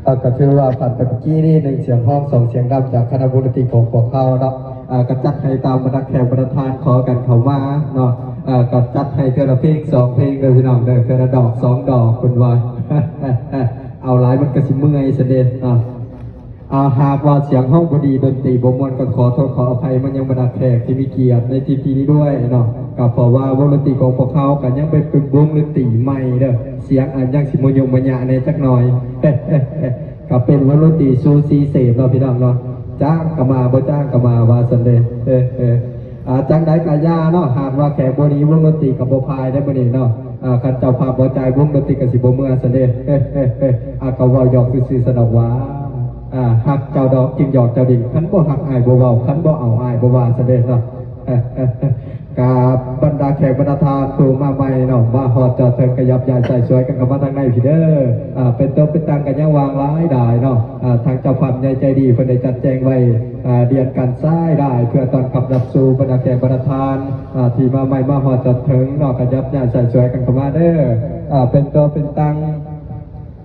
ກໍຖືວ່າຜ່ານໄປເມື່ອກີ້ນີ້ ໜຶ່ງສຽງຮ້ອງ ສອງສຽງດຳ ຈາກຄະນະວົງດົນຕີຂອງພວກເຮົາເນາະ ເອີ ກໍຈັດໃຫ້ຕາມບັນດາແຂກບັນດາທ່ານຂໍກັນເຂົ້າມາເນາະ ເອີ ກໍຈັດໃຫ້ເທື່ອລະເພງສອງເພງເດີພີ່ນ້ອງເດີ ເທື່ອລະດອກສອງດອກເພິ່ນວ່າ ເອົາຫຼາຍມັນກໍຊິເມື່ອຍຊັ້ນເດເນາະ. ອາ ຫາກວ່າສຽງເຮົາບໍ່ດີ ດົນຕີບໍ່ມ່ວນ ກໍຂໍໂທດຂໍອະໄພມາຍັງບັນດາແຂກທີ່ມີກຽດໃນທີ່ນີ້ດ້ວຍເນາະ ກໍເພາະວ່າວົງດົນຕີຂອງພວກເຮົາກໍຍັງເປັນວົງດົນຕີໃໝ່ເດີ ສຽງອາດຍັງຊິມະຍຸມະຍະແດ່ຈັກໜ່ອຍ ກໍເປັນວົງດົນຕີຊູຊີເສບເນາະພີ່ນ້ອງເນາະ ຈ້າງກໍມາ ບໍ່ຈ້າງກໍມາ ວ່າຊັ້ນເດ. ເອີ ເອີ ອາ ຈັ່ງໃດກໍຢ່າເນາະ ຫາກວ່າແຂກບໍ່ດີ ວົງດົນຕີກໍບໍ່ພາຍໄດ້ມື້ນີ້ເນາະ ອາ ຄັນເຈົ້າພາບບໍ່ຈ່າຍ ວົງດົນຕີກໍຊິບໍ່ເມືອຊັ້ນເດ. ອາ ກໍເວົ້າຫຍອກຊື່ໆ ຊັ້ນດອກວ່າ ອາ ຮັກເຈົ້າດອກຈຶ່ງຫຍອກເຈົ້າດິນ ຄັນບໍ່ຮັກອ້າຍບໍ່ເວົ້າ ຄັນບໍ່ເອົາອ້າຍບໍ່ວ່າຊັ້ນເດເນາະ. ກັບບັນດາແຂກບັນດາທ່ານຜູ້ມາໃໝ່ເນາະ ມາຮອດຈອດເຖິງ ກະຫຍັບຍ້າຍສາຍສວຍກັນເຂົ້າມາທາງໃນພີ້ເດີ. ອາ ເປັນໂຕເປັນຕັງກໍຍັງວ່າງຫຼາຍດາຍເນາະ ອາ ທາງເຈົ້າພາບໃຫຍ່ໃຈດີເພິ່ນໄດ້ຈັດແຈງໄວ້ ອາ ດຽນກັນຊ້າຍດາຍ ເພື່ອຕ້ອນຮັບຮັບສູ່ບັນດາແຂກບັນດາທ່ານ ອາ ທີ່ມາໃໝ່ມາຮອດຈອດເຖິງເນາະ ກະຫຍັບຍ້າຍສາຍສວຍກັນເຂົ້າມາເດີ. ອາ ເປັນໂຕເປັນຕັງ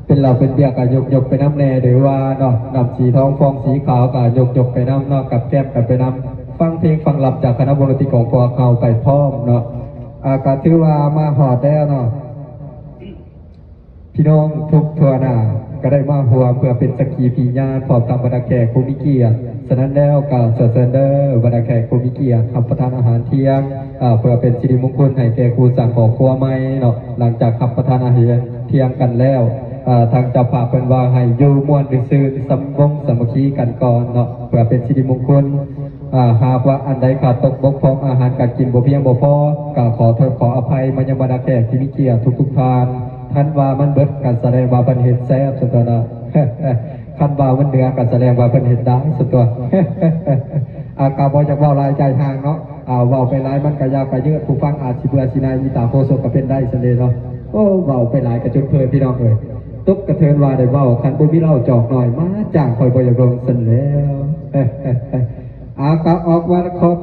ເປັນເຫຼົ້າເປັນເບຍກໍຍົກໆໄປນຳແດ່ເດີວ່າເນາະ ນ້ຳສີທອງຟອງສີຂາວກໍຍົກໆໄປນຳເນາະ ກັບແກ້ມກັນໄປນຳ ຟັງເພງຟັງລຳຈາກຄະນະວົງດົນຕີຂອງພວກເຮົາໄປພ້ອມເນາະ. ອາ ກໍຖືວ່າມາຮອດແລ້ວເນາະ ພີ່ນ້ອງທຸກທົ່ວໜ້າກໍໄດ້ມາຮ່ວມເພື່ອເປັນສັກຂີພິຍານ ພ້ອມທັງບັນດາແຂກຜູ້ມີກຽດ. ສະນັ້ນແລ້ວກໍຂໍເຊີນເດີ ບັນດາແຂກຜູ້ມີກຽດ ຮັບປະທານອາຫານທ່ຽງ ເພື່ອເປັນສິລິມົງຄຸນໃຫ້ແກ່ຄູ່ສ້າງຄອບຄົວໃໝ່ເນາະ. ຫຼັງຈາກຮັບປະທານອາຫານທ່ຽງກັນແລ້ວ ທາງເຈົ້າພາບເພິ່ນວ່າໃຫ້ຢູ່ມ່ວນຊື່ນ ສຳວົງສາມັກຄີກັນກ່ອນເນາະ ເພື່ອເປັນສິລິມົງຄຸນ. ຫາກວ່າອັນໃດຂາດຕົກບົກຜ່ອງ ອາຫານການກິນບໍ່ພຽງບໍ່ພໍ ກໍຂໍໂທດຂໍອະໄພມາຍັງບັນດາແຂກທີ່ມີກຽດທຸກໆທ່ານ. ຄັນວ່າມັນເບິດກໍສະແດງວ່າເພິ່ນເຮັດແຊບຊັ້ນຕົວເນາະ ຄັນວ່າມັນເໜືອກໍສະແດງວ່າເພິ່ນເຮັດໄດ້ຊັ້ນຕົວ. ອາ ກໍບໍ່ຢາກເວົ້າຫຼາຍໃຈຫ່າງເນາະ ອາ ເວົ້າໄປຫຼາຍມັນກໍຍາວກະຍືດ ຜູ້ຟັງອາດຊິເບື່ອຊິໜ່າຍ ອີຕາໂຄສົກກໍເປັນໄດ້ຊັ້ນເດເນາະ. ໂອ້ ເວົ້າໄປຫຼາຍກະຈົນເພີນພີ່ນ້ອງເອີຍ ຕົກກະເທີນວ່າໄດ້ເວົ້າ ຄັນບໍ່ມີເຫຼົ້າຈອກໜ້ອຍມາຈ້າງຂ້ອຍບໍ່ຢາກລົງຊັ້ນແລ້ວ. ອາ ກໍອອກມາຄົບ